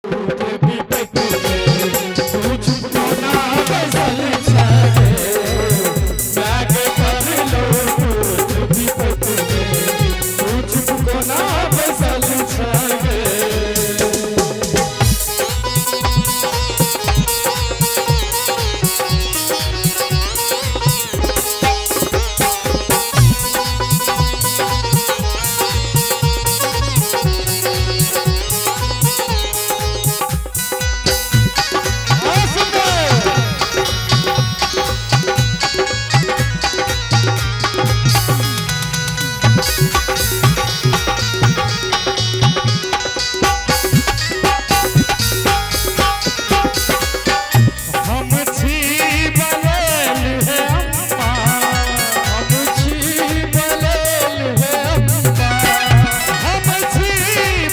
तू चुप कोना बैसल छै गे, मायके परलो पूत विपत में तू चुप कोना बैसल छै गे। हाँ, सुंदर। हम छी बलेल हे अम्मा, हम छी बलेल हे अम्मा, हम छी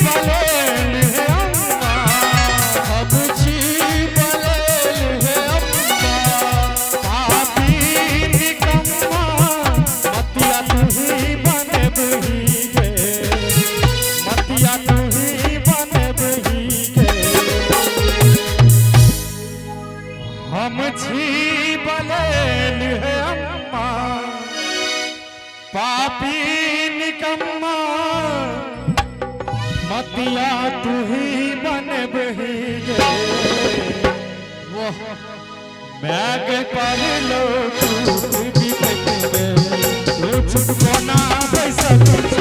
बलेल हे अम्मा, हम छी बलेल हे अम्मा। पापी निकम्मा मतिया तुही बनबही गे, मतिया तुही बनबही गे। हम छी बलेल हे अम्मा, पापी निकम्मा मतिया तुही बनबही गे। वाह, मायके परलो पूत विपत में तू चुप कोना बैसल।